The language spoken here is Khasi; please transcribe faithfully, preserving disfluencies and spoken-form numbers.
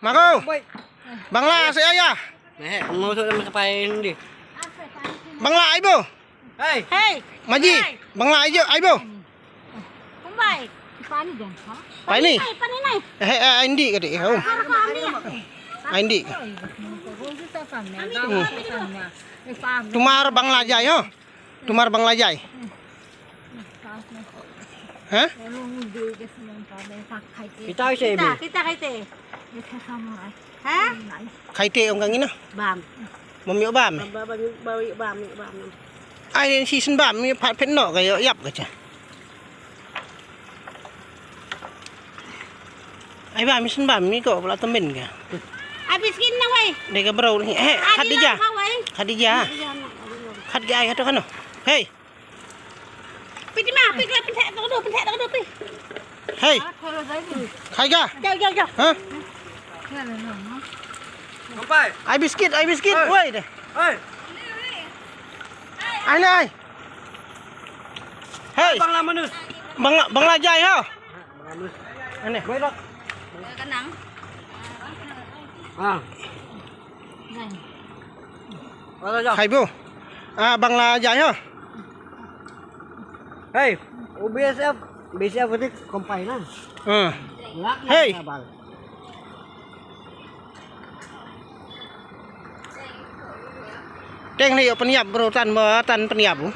Mako. Bangla se aya. He, mau sok dalam sepai ni. Bangla aibo. Hey. Hey. Maji. Hey. Bangla aijo aibo. Kumbai. Pani dong, ha? Pani. Pani nai, pani nai. Eh, eh, indi kadi. Oh. Pani nai. Indi. Hmm. Tumar Bangla jai ho. Tumar Bangla jai. Ha? Kita, kita, kita. Ha? Kaite ong kang ina. Bam. Mom yo bam. Bam, bam, bam, bam, bam, bam. Ai si sen bam ni pat pet no ka yo yap ka cha. Ai bam mi sen bam mi ko pula temen ka. Habis kin na wai. Deka bro ni. Eh, Khadijah. Khadijah. Khadijah ai kata kano. Hey. Pi ti ma, pi kla pi thak tu, pi thak tu, pi. Hey. Khai ga. Jauh, jauh, jauh. Ha? Kampai. Ai biskit, ai biskit. Hey. Woi deh. Hey. Ai na ai. Hey. Bangla manus. Bangla, Bangla jai ha. Ane. Kenang. Ah. Hai bu. Ah, Bangla jai ha. Hey, U B S F, B S F ni kompai na. Hmm. Hey. Teng ni yo peniap bro tan ma tan peniap bu.